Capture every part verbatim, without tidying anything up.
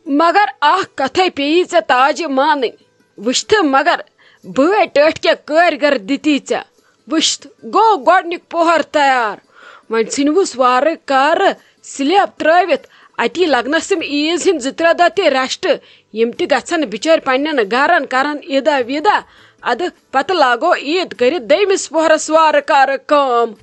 مگر اکھ کتھے پیٚیی ژےٚ تاجہِ مانٕنۍ۔ وٕچھتہٕ مگر بٲے ٹٲٹھۍ کیٛاہ کٲرۍ گر دِتی ژےٚ۔ وٕچھتہٕ گوٚو گۄڈٕنیُک پوہر تیار۔ وۄنۍ ژھٕنۍوُس وارٕ کارٕ سلیب ترٲوِتھ۔ اتی لگنس تِم عیٖز ہٕنٛدۍ زٕ ترٛےٚ دۄہ تہِ rest۔ یِم تہِ گژھن بچٲرۍ پننٮ۪ن گرن، کرن عیٖدا ویٖدا۔ ادٕ پتہٕ لاگو عیٖد کٔرِتھ دوٚیمِس پوہرس وارٕ کارٕ کٲم۔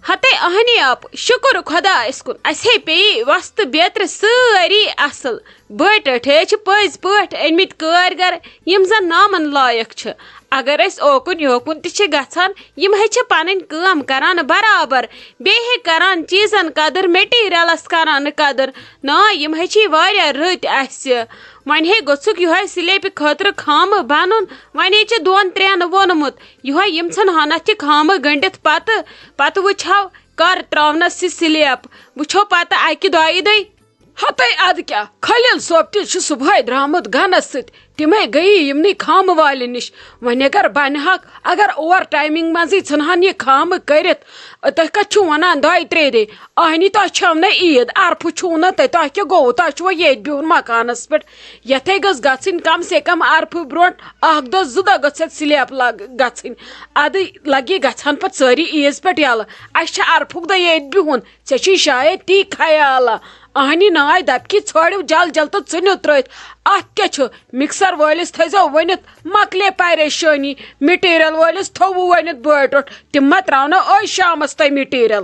ہتے اہنی آپ، شکر خدایس کُن، اسہِ ہے پیٚیہِ وستہٕ بیترِ سٲری اصل۔ بٲے ٹٲٹھۍ ہے چھِ پٔزۍ پٲٹھۍ أنمٕتۍ کٲرۍ گر، یِم زن نامن لایق چھِ۔ اگر أسۍ اوکُن یوکُن تہِ چھِ گژھان، یِم ہے چھِ پنٕنۍ کٲم کران برابر، بیٚیہِ ہے کران چیٖزن قدٕر، materialس کران قدٕر۔ نا، یِم ہے چھِ واریاہ رٕتۍ اسہِ۔ وۄنۍ ہے گوٚژھُکھ یِہوٚے سلیبہِ خٲطرٕ خامہٕ بنُن۔ وۄنۍ ہے چھِ دۄن ترٛٮ۪ن ووٚنمُت، یِہوٚے یِم ژھٕنہٕ ہن اتھ یہِ خامہٕ گٔنڈِتھ پتہٕ، پتہٕ وٕچھہو کر ترٛاونس یہِ سلیب۔ وٕچھو پتہٕ اکہِ دۄیہِ دۄہہِ۔ ہتے ادٕ کیٛاہ، خلیل صٲب تہِ چھُ صبحٲے درٛامُت گنس سۭتۍ، تِمے گٔیی یِمنٕے خامہٕ والٮ۪ن نِش۔ وۄنۍ اگر بنہِ ہاکھ، اگر اوور ٹایمنگ منٛزٕے ژھٕنہٕ ہن یہِ خامہٕ کٔرِتھ، تُہۍ کتہِ چھِو ونان دۄیہِ ترٛیٚیہِ دۄہہِ؟ اہنی، تۄہہِ چھو نہٕ عیٖد، عرفہٕ چھُو نہٕ تۄہہِ، تۄہہِ کیٛاہ گوٚوٕ؟ تۄہہِ چھُوا ییٚتۍ بِہُن مکانس پٮ۪ٹھ؟ یتھے گٔژھ گژھٕنۍ کم سے کم عرفہٕ برونٛٹھ اکھ دۄہ زٕ دۄہ گٔژھ یتھ سلیب لگ-، گژھٕنۍ۔ ادٕ لگہِ گژھان پتہٕ سٲری عیٖز پٮ۪ٹھ یلہٕ۔ اسہِ چھِ عرفُک دۄہ ییٚتہِ بِہُن، ژےٚ چھُے شاید تی خیال۔ اہنی ناے دپہِ کہِ ژھٲڑِو جل جل تہٕ ژھٕنِو ترٲوِتھ۔ اتھ کیٛاہ چھُ؟ مکسر وٲلِس تھٲیزیو ؤنِتھ، مۄکلے پریشٲنی۔ مٹیریل وٲلِس تھوٚوُ ؤنِتھ بٲٹھ روٚٹ، تِم ما ترٛاونو أزۍ شامس تۄہہِ مٹیریل؟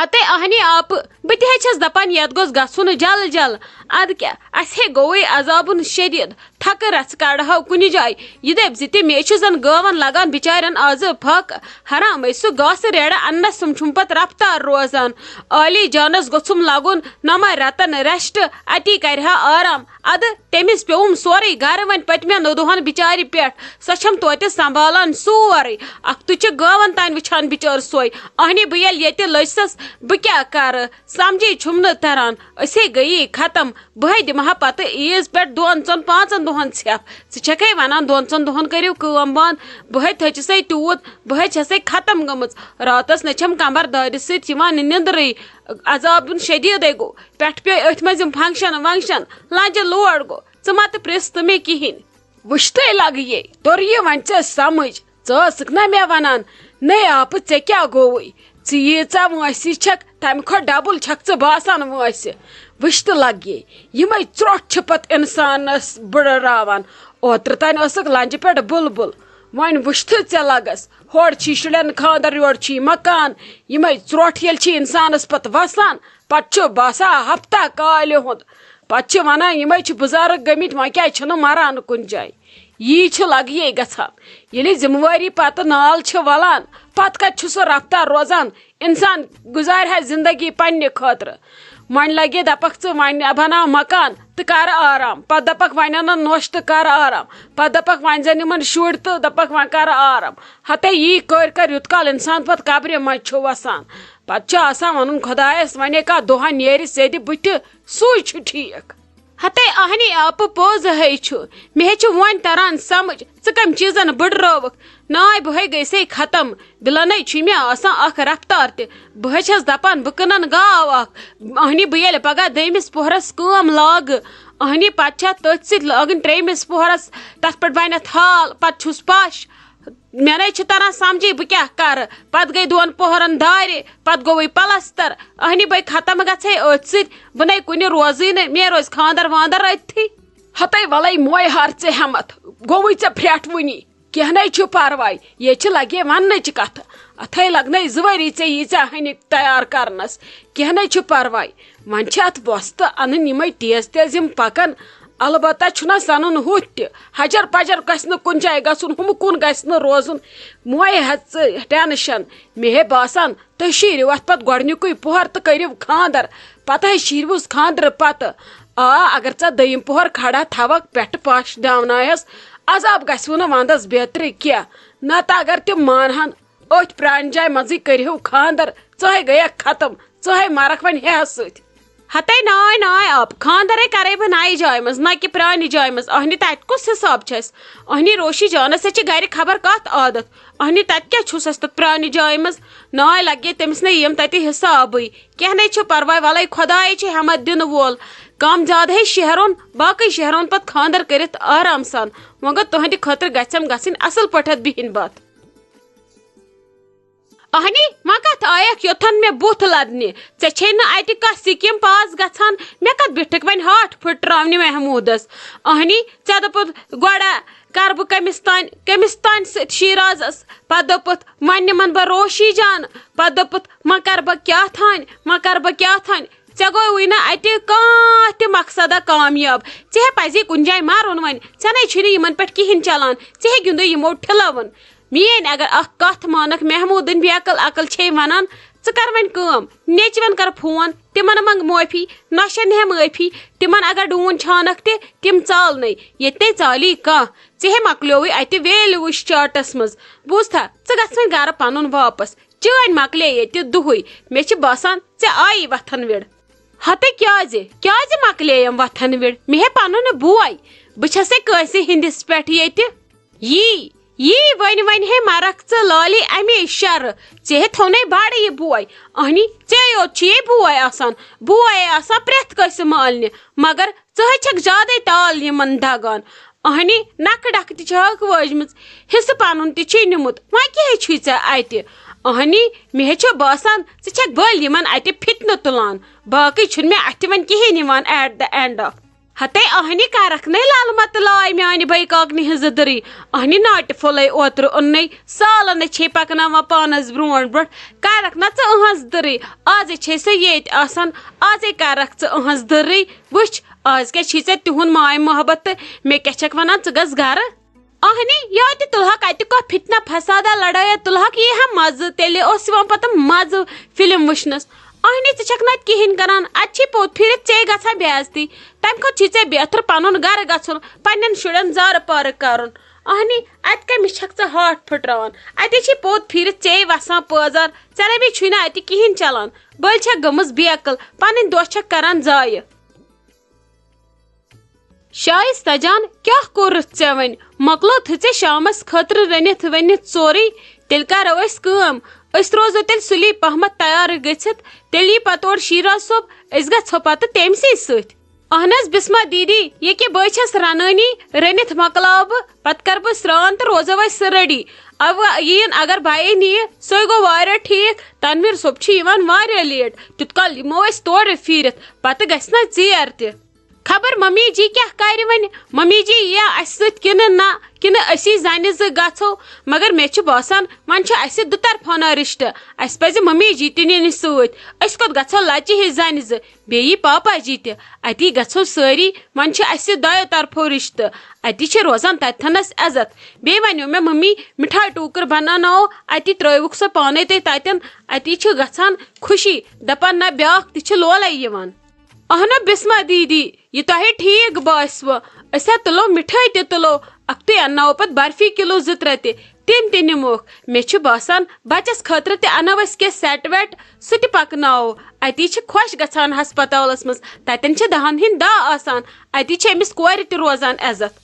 ہتے اہنی آپہٕ، بہٕ تہِ ہے چھَس دپان یتھ گوٚژھ گژھُن جل جل۔ ادٕ کیٛاہ، اسہِ ہے گوٚوُے عذابُن شدید، تھکہٕ رژھ کڑہو کُنہِ جایہِ۔ یہِ دپہِ زِ تہِ مےٚ چھُ زن گٲون لگان بچارٮ۪ن آزٕ پھکھ۔ حرام ہے سُہ گاسہٕ ریڑٕ اننس سُم چھُم پتہٕ رفتار روزان۔ عالی جانس گوٚژھُم لگُن نمہ رتن rest، اتی کرِ ہا آرام۔ ادٕ تٔمِس پیوٚوُم سورُے گرٕ وۄنۍ پٔتمٮ۪ن دۄہن بِچارِ پٮ۪ٹھ۔ سۄ چھَم توتہِ سنبھالان سورُے۔ اکھتُے چھِ گٲوَن تانۍ وٕچھان بِچٲر سۄے۔ اہنہِ بہٕ ییٚلہِ ییٚتہِ لٔجسَس، بہٕ کیٛاہ کَرٕ؟ سمجھے چھُم نہٕ تران۔ أسے گٔیی ختم۔ بہٕ ہے دِمہٕ ہا پتہٕ عیٖز پٮ۪ٹھ دۄن ژۄن پانٛژن دۄہن ژھٮ۪پھ۔ ژٕ چھَکھے وَنان دۄن ژۄن دۄہن کٔرِو کٲم بنٛد؟ بہٕ ہے تھٔچِسَے تیوٗت، بہٕ ہے چھَسَے ختم گٔمٕژ۔ راتَس نہ چھَم کمر دٲدِ سۭتۍ یِوان نِندرٕے۔ عذابُن شدیٖدَے گوٚو۔ پٮ۪ٹھٕ پیٚیہِ أتھۍ منٛز یِم function ونکشن، لنجہِ load گوٚو۔ ژٕ مہ تہٕ پرٛژھ تہٕ مےٚ کِہیٖنۍ۔ وٕچھتَے لگہٕ یے، توٚر یہِ وۄنۍ ژےٚ سمجھ؟ ژٕ ٲسٕکھ نہ مےٚ ونان، "نے آپہٕ، ژےٚ کیٛاہ گوٚوُے؟ ژٕ ییٖژاہ وٲنٛسی چھکھ، تمہِ کھۄتہٕ double چھکھ ژٕ باسان وٲنٛسہِ۔" وٕچھتہٕ لگہٕ یے، یِمے ژرٛوٹھ چھِ پتہٕ انسانس بٕڑراوان۔ اوترٕ تانۍ ٲسٕکھ لنجہِ پٮ۪ٹھ بُلبُل، وۄنۍ وٕچھتہٕ ژےٚ لگس، ہورٕ چھی شُرٮ۪ن خانٛدر، یورٕ چھی مکان۔ یِمے ژرٛوٹھ ییٚلہِ چھِ انسانس پتہٕ وسان، پتہٕ چھُ باسان ہفتہ کالہِ ہُنٛد۔ پتہٕ چھِ ونان، یِمے چھِ بُزرگ گٔمٕتۍ، وۄنۍ کیٛازِ چھِنہٕ مران کُنہِ جایہِ؟ یی چھِ لگہٕ یے گژھان۔ ییٚلہِ ذمہٕ وٲری پتہٕ نال چھِ ولان، پتہٕ کتہِ چھُ سُہ رفتار روزان؟ انسان گُزارِ ہا زندگی پننہِ خٲطرٕ۔ وۄنۍ لگے دپکھ ژٕ وۄنۍ بناو مکان تہٕ کر آرام، پتہٕ دپکھ وۄنۍ انن نوٚش تہٕ کر آرام، پتہٕ دپکھ وۄنۍ زن یِمن شُرۍ تہٕ دپکھ وۄنۍ کر آرام۔ ہتے یی کٔرۍ کٔرۍ یوت کال انسان پتہٕ قبرِ منٛز چھُ وسان۔ پتہٕ چھُ آسان ونُن خۄدایس، وۄنۍ کتھ دۄہا نیرِ سیٚدِ بٕتھِ، سُے چھُ ٹھیٖک۔ ہتے اہنی آپہٕ، پوٚز ہے چھُ، مےٚ ہے چھُ وۄنۍ تران سمجھ، ژٕ کمہِ چیٖزن بٕڈرٲوٕکھ۔ ناے بہٕ ہے گٔیسے ختم، بِلنے چھُے مےٚ آسان اکھ رفتار تہِ۔ بہٕ ہے چھَس دپان بہٕ کٕنن گاو اکھ۔ اہنی بہٕ ییٚلہِ پگاہ دوٚیمِس پوہرس کٲم لاگہٕ، اہنی پتہٕ چھِ اتھ تٔتھۍ سۭتۍ لاگٕنۍ ترٛیٚیمِس پوہرس، تتھ پٮ۪ٹھ بنہِ اتھ hall، پتہٕ چھُس پش۔ مےٚ نے چھُ تران سمجھے بہٕ کیٛاہ کرٕ۔ پتہٕ گٔے دۄن پوہرن دارِ، پتہٕ گوٚوُے پلستر۔ اہنہِ بے ختم گژھے أتھۍ سۭتۍ، بہٕ نے کُنہِ روزٕے نہٕ، مےٚ روزِ خانٛدر وانٛدر أتھی۔ ہتے ولے موے ہار ژےٚ ہٮ۪متھ، گوٚوُے ژےٚ پھرٛٹھ وُنی۔ کینٛہہ نے چھُ پرواے، ییٚتہِ چھِ لگے وننٕچ کتھ۔ اتھے لگنے زٕ ؤری ژےٚ ییٖژاہ ہنہِ تیار کرنس۔ کینٛہہ نے چھُ پرواے، وۄنۍ چھِ اتھ وۄستہٕ انٕنۍ یِمے تیز تیز یِم پکن۔ البتہ چھُنہ سنُن ہُتھ تہِ، حجر پجر گژھِ نہٕ کُنہِ جایہِ گژھُن، ہُمہٕ کُن گژھِ نہٕ روزُن۔ موے ہیٚژ ژٕ ٹینشن۔ مےٚ ہے باسان، تُہۍ شیٖرِو اتھ پتہٕ گۄڈنیُکُے پۄہر تہٕ کٔرِو خانٛدر۔ پتہٕ ہے شیٖروُس خانٛدرٕ پتہٕ۔ آ، اگر ژےٚ دوٚیِم پۄہر کھڑا تھاوکھ پٮ۪ٹھٕ پش ڈاونایس، عذاب گژھِوٕ نہٕ ونٛدس بیترِ کینٛہہ۔ نتہٕ اگر تِم مانہن، أتھۍ پرٛانہِ جایہِ منٛزٕے کٔرِہو خانٛدر، ژٕہے گٔیکھ ختم، ژٕہے مرکھ وۄنۍ ہیہس سۭتۍ۔ ہتے ناے ناے آپ، خاندرے کرے بہٕ نایہِ جایہِ منٛز، نہ کہِ پرانہِ جایہِ منٛز۔ اہنہِ تتہِ کُس حساب چھُ اسہِ؟ اہنہِ روشی جانس سۭتۍ چھِ گرِ خبر کتھ عادت۔ اہنہِ تتہِ کیٛاہ چھُس اسہِ تتھ پرانہِ جایہِ منٛز؟ ناے لگے تٔمِس نہٕ یِم تتہِ حسابٕے۔ کینٛہہ نے چھُ پرواے، ولے خدایے چھُ ہٮ۪مت دِنہٕ وول۔ کم زیادٕ ہے شہرُن، باقٕے شہرُن پتہٕ خاندر کٔرِتھ آرام سان۔ وۄنۍ گوٚو تُہنٛدِ خٲطرٕ گژھٮ۪م گژھٕنۍ اصل پٲٹھۍ بِہِنۍ بتھ۔ اہنی، وۄنۍ کتھ آیکھ یوٚتھن مےٚ بُتھ لدنہِ؟ ژےٚ چھے نہٕ اتہِ کانٛہہ سکیٖم پاس گژھان؟ مےٚ کتھ بیٹھکھ وۄنۍ ہاٹھ پھٕٹراونہِ محمودس؟ اہنی، ژےٚ دوٚپُتھ گۄڈٕ کرٕ بہٕ کٔمِس تانۍ، کٔمِس تانۍ سۭتۍ شیرازس، پتہٕ دوٚپُتھ وۄنۍ نِمن بہٕ روشی جان، پتہٕ دوٚپُتھ وۄنۍ کرٕ بہٕ کیٛاہ تھانۍ، وۄنۍ کرٕ بہٕ کیٛاہ تھانۍ۔ ژےٚ گوٚوٕے نہٕ اتہِ کانٛہہ تہِ مقصدا کامیاب۔ ژےٚ ہے پزی کُنہِ جایہِ مرُن وۄنۍ، ژےٚ نے چھُے نہٕ یِمن پٮ۪ٹھ کِہینۍ چلان، ژےٚ ہے گِنٛدُے یِمو ٹھِلون۔ میٲنۍ اگر اکھ کتھ مانکھ، محمودٕنۍ بیقل عقل چھے ونان، ژٕ کر وۄنۍ کٲم، نیچوٮ۪ن کر فون، تِمن منٛگ معٲفی، نۄشن ہےٚ معٲفی، تِمن اگر ڈوٗن چھانکھ تہِ، تِم ژالنَے، ییٚتہِ نے ژالی کانٛہہ۔ ژےٚ ہے مۄکلیووُے اتہِ ویلیوٗ چارٹس منٛز۔ بوٗزتھا، ژٕ گژھ وۄنۍ گرٕ پنُن واپس۔ چٲنۍ مۄکلے ییٚتہِ دُہٕے۔ مےٚ چھِ باسان، ژےٚ آیی وتھن وِڑ۔ ہتہٕ کیازِ؟ کیازِ مۄکلییم وتھن وِڑ؟ مےٚ ہے پنُن بوے۔ بہٕ چھسے کٲنٛسہِ ہٕنٛدِس پٮ۪ٹھ ییٚتہِ۔ یی، یی وۄنۍ وۄنۍ ہے مرکھ ژٕ لالی امی شرٕ۔ ژےٚ ہے تھونے بڑٕ یہِ بوے۔ اہنی، ژے یوت چھُ یے بوے آسان۔ بوے آسان پرٛٮ۪تھ کٲنٛسہِ مالنہِ۔ مگر ژٕ ہے چھکھ زیادے تال یِمن دگان۔ اہنی، نکھٕ ڈکھٕ تہِ چھہکھ وٲجمٕژ، حصہٕ پنُن تہِ چھُے نیومُت، وۄنۍ کیٛاہ ہے چھُے ژےٚ اتہِ؟ اہنی، مےٚ ہے چھُ باسان، ژٕ چھکھ بٔلۍ یِمن اتہِ فتنہٕ تُلان۔ باقٕے چھُنہٕ مےٚ اتھِ وۄنۍ کِہینۍ یِوان at the end of۔ ہتے اہنی کرکھ نے لل مت لاے میانہِ بھائی کاکنہِ ہٕنٛز دٕرٕے۔ اہنی ناٹہِ پھوٚلے اوترٕ اوٚننے، سالن نے چھے پکناوان پانس برونٛٹھ برونٛٹھ۔ کرکھ نہ ژٕ اہنٛز دٕرٕے، آزے چھے سۄ ییٚتۍ آسان، آزے کرکھ ژٕ اہنٛز دٕرٕے۔ وٕچھ، آز کیٛاہ چھی ژےٚ تِہُنٛد ماے محبت تہٕ مےٚ کیٛاہ چھکھ ونان ژٕ گژھ گرٕ؟ اہنی، یا تہِ تُلہکھ اتہِ کانٛہہ فتنہ فسادہ لڑٲیا تُلہکھ، یی ہا مزٕ، تیٚلہِ اوس یِوان پتہٕ مزٕ فلم وٕچھنس۔ اہنی، ژٕ چھکھ نہٕ اتہِ کِہینۍ کران، اتہِ چھی پوٚت پھیٖرِتھ ژے گژھان بے عزتی۔ تمہِ کھۄتہٕ چھی ژےٚ بہتر پنُن گرٕ گژھُن، پننٮ۪ن شُرٮ۪ن زارٕ پارٕ کرُن۔ اہنی، اتہِ کٔمِس چھکھ ژٕ ہاٹھ پھٕٹراوان؟ اتے چھی پوٚت پھیٖرِتھ ژے وسان پٲزار، ژےٚ ربی چھُے نہٕ اتہِ کِہینۍ چلان۔ بٔلۍ چھکھ گٔمٕژ بیقل، پنٕنۍ دۄہ چھکھ کران ضایع۔ شایستہ جان، کیٛاہ کوٚرُتھ ژےٚ وۄنۍ؟ مۄکلوتھٕ ژےٚ شامس خٲطرٕ رٔنِتھ ؤنِتھ سورُے؟ تیٚلہِ کرو أسۍ کٲم، أسۍ روزو تیٚلہِ سُلی پہمتھ تیار گٔژھِتھ، تیٚلہِ یی پتہٕ اورٕ شیراز صٲب، أسۍ گژھو پتہٕ تٔمۍ سٕے سۭتۍ۔ اہن حظ بسمہ دیدی، ییٚکیٛاہ بہٕ چھس رنٲنی، رٔنِتھ مۄکلاو بہٕ، پتہٕ کرٕ بہٕ سرٛان تہٕ روزو أسۍ ready۔ اوا یِیِن اگر بھایی نِیہِ، سُے گوٚو واریاہ ٹھیٖک، تنویر صٲب چھُ یِوان واریاہ late، تیُت کال یِمو أسۍ تورٕ پھیٖرِتھ، پتہٕ گژھِ نہ ژیر تہِ۔ خبر ممی جی کیٛاہ کرِ وۄنۍ؟ ممی جی یِیا اسہِ سۭتۍ کِنہٕ نہ، کِنہٕ أسی زنہِ زٕ گژھو؟ مگر مےٚ چھُ باسان، وۄنۍ چھُ اسہِ دُطرفانہ رشتہٕ۔ اسہِ پزِ ممی جی تہِ نِنہِ سۭتۍ۔ أسۍ کوٚت گژھو لچہِ ہِش زنہِ زٕ؟ بیٚیہِ یی پاپا جی تہِ۔ اتی گژھو سٲری۔ وۄنۍ چھِ اسہِ دۄیو طرفو رشتہٕ۔ اتی چھِ روزان تتہِ تھنس عزت۔ بیٚیہِ ونیو مےٚ ممی، مِٹھایہِ ٹوٗکر بناوناوو اتی، ترٲیوُکھ سۄ پانے تُہۍ تتٮ۪ن۔ اتی چھِ گژھان خوشی۔ دپان نہ، بیاکھ تہِ چھِ لولے یِوان۔ اہنو بسمہ دیدی، یہِ تۄہہِ ٹھیٖک باسِوٕ، أسۍ ہا تُلو مِٹھٲے تہِ تُلو، اکھتُے انناوو پتہٕ برفی کِلوٗ زٕ ترٛےٚ تہِ، تِم تہِ نِموکھ۔ مےٚ چھُ باسان، بچس خٲطرٕ تہِ انو أسۍ کینٛہہ set ویٹ، سُہ تہِ پکناوو۔ اتی چھِ خۄش گژھان ہسپتالس منٛز، تتٮ۪ن چھِ دہن ہٕنٛدۍ دہ آسان، اتی چھِ أمِس کورِ تہِ روزان عزت۔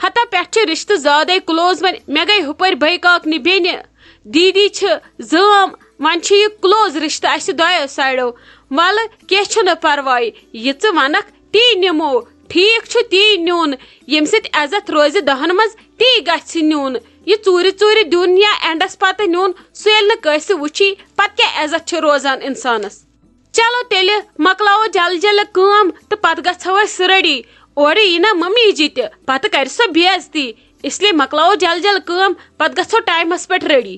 ہتا پٮ۪ٹھ چھِ رِشتہٕ زیادَے close۔ وۄنۍ مےٚ گٔے ہُپٲرۍ بٔے کاکنہِ بیٚنہِ، دیٖدی چھِ زٲم، وۄنۍ چھِ یہِ close رِشتہٕ اَسہِ دۄیو سایڈو۔ وَلہٕ کینٛہہ چھُنہٕ پَرواے، یہِ ژٕ وَنَکھ تی نِمو، ٹھیٖک چھُ تی نیُن، ییٚمہِ سۭتۍ عزت روزِ دَہَن منٛز تی گژھِ نیُن۔ یہِ ژوٗرِ ژوٗرِ دیُن یا اینڈَس پَتہٕ نیُن، سُہ ییٚلہِ نہٕ کٲنٛسہِ وٕچھی، پَتہٕ کیٛاہ عزت چھُ روزان اِنسانَس؟ چلو تیٚلہِ مۄکلاوو جلد جلد کٲم تہٕ پتہٕ گژھو أسۍ ready۔ اورٕ یی نہ ممی جی تہِ، پتہٕ کرِ سۄ بے عزتی۔ اس لیے مۄکلاوو جلد جلد کٲم، پتہٕ گژھو ٹایمس پٮ۪ٹھ ready۔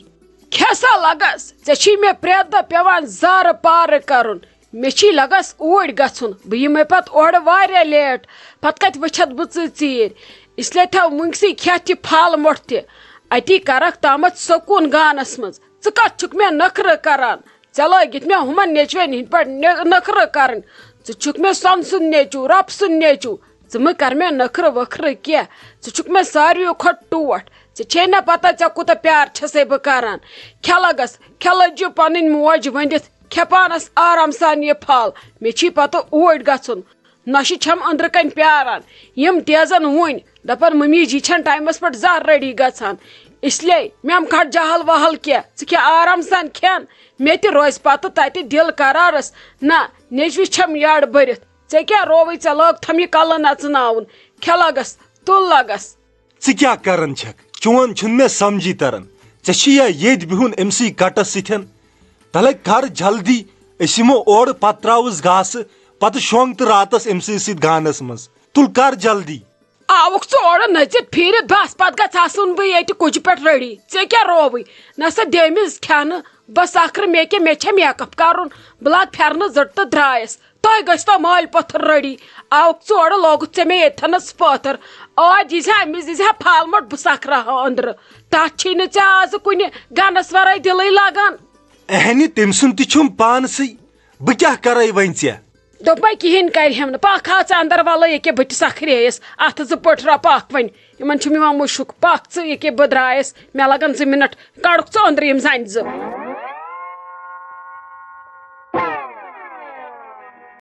کھسا لگس، ژےٚ چھی مےٚ پرٛٮ۪تھ دۄہ پٮ۪وان زارٕ پارٕ کرُن۔ مےٚ چھی لگس اوٗرۍ گژھُن، بہٕ یِمے پتہٕ اورٕ واریاہ late۔ پتہٕ کتہِ وٕچھتھ بہٕ ژٕ ژیٖرۍ؟ اس لیے تھاو وٕنکسٕے کھٮ۪تھ یہِ پھل مۄٹھ تہِ، اتی کرکھ تامتھ سکوٗن گانس منٛز۔ ژٕ کتھ چھُکھ مےٚ نخرٕ کران؟ ژےٚ لٲگِتھ مےٚ ہُمن نیچوٮ۪ن ہِنٛدۍ پٲٹھۍ نہِ-، نخرٕ کرٕنۍ۔ ژٕ چھُکھ مےٚ سۄنہٕ سُنٛد نیچوٗ، رۄپہٕ سُنٛد نیچوٗ۔ ژٕ مہٕ کر مےٚ نخرٕ وخرٕ کینٛہہ۔ ژٕ چھُکھ مےٚ ساروِیو کھۄتہٕ ٹوٹھ۔ ژےٚ چھے نہ پتہ ژےٚ کوٗتاہ پیار چھسے بہٕ کران۔ کھلگس، کھلجہِ پنٕنۍ موج ؤنِتھ کھےٚ پانس آرام سان یہِ پھل، مےٚ چھی پتہٕ اوٗرۍ گژھُن۔ نۄشہِ چھم أنٛدرٕ کنۍ پیاران، یِم تیزن وُنۍ، دپان، "ممی جی چھنہٕ ٹایمس پٮ۪ٹھ زانٛہہ ریڈی گژھان، اس لیے مےٚ مہ کھٹ جہل وہل کینٛہہ، ژٕ کھےٚ آرام سان کھٮ۪ن، مےٚ تہِ روزِ پتہٕ تتہِ دِل قرارس۔ نہ، نیٚچوِس چھم یڈ بٔرِتھ، ژےٚ کیٛاہ رووٕے، ژےٚ لٲگتھم یہِ کلہٕ نژناوُن، کھےٚ لگس، تُل لگس۔" ژٕ کیٛاہ کران چھکھ؟ چون چھُنہٕ مےٚ سمجھی تران۔ ژےٚ چھُے یا ییٚتہِ بِہُن أمۍ سٕے کٹس سۭتۍ؟ تلے کر جلدی، أسۍ یِمو اورٕ، پتہٕ تراوُس گاسہٕ، پتہٕ شۄنٛگ تہٕ راتس أمۍ سٕے سۭتۍ گانس منٛز۔ تُل کر جلدی۔ آوُکھ ژٕ اورٕ نٔژِتھ پھیٖرِتھ بس، پتہٕ گژھ آسُن بہٕ ییٚتہِ کُجہِ پٮ۪ٹھ ریڈی۔ ژےٚ کیٛاہ رووٕے؟ نہ سا دٔمِس کھٮ۪نہٕ بہٕ سکرٕ، مےٚ کیٛاہ، مےٚ چھےٚ میک اپ کرُن؟ بہٕ لاگ پھٮ۪رنہٕ زٔٹ تہٕ درٛایس۔ تۄہہِ گٔژھتو مٲلۍ پٔتھٕر ریڈی۔ آوُکھ ژٕ اورٕ، لوگُتھ ژےٚ مےٚ ییٚتھٮ۪نس پٲتھٕر۔ آ، دِزِ ہا أمِس، دِزِ ہا پھل مۄٹ، بہٕ سکراوہا أنٛدرٕ۔ تتھ چھے نہٕ ژےٚ آزٕ کُنہِ گنس ورٲے دِلٕے لگان۔ اہنہِ، تٔمۍ سُنٛد تہِ چھُم پانسٕے، بہٕ کیٛاہ کرے وۄنۍ ژےٚ؟ دوٚپمَے کِہیٖنۍ کرِ ہٮ۪م نہٕ۔ پکھ ہا ژٕ اندر، ولہٕ ییٚکیٛاہ بہٕ تہِ سکھرییَس۔ اتھٕ زٕ پٔٹھۍ را پکھ وۄنۍ، یِمن چھُم یِوان مُشُک۔ پکھ ژٕ، ییٚکیٛاہ بہٕ درٛایَس، مےٚ لگن زٕ منٹ، کڑُکھ ژٕ أنٛدرٕ یِم زنہِ زٕ۔